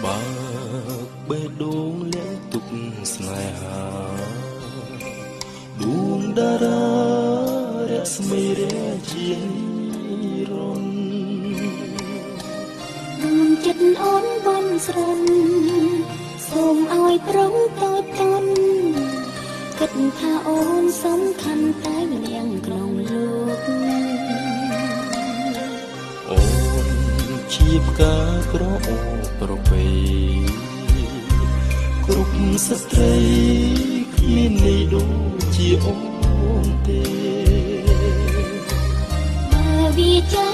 បើកបេះដូងលាក់ទុកស្នេហាដួងតារារស្មីរាជានិរន្តរ៍ ដួងចិត្តអូនបន់ស្រន់សូមឲ្យប្រងតូចតន់គិតថាអូនសំខាន់តែម្នាក់ក្នុងលោក អូនជាផ្កាក្រអូបប្រពៃគ្រប់ស្ត្រីគ្មាននេះដូចជាអូនទេ បើវាចា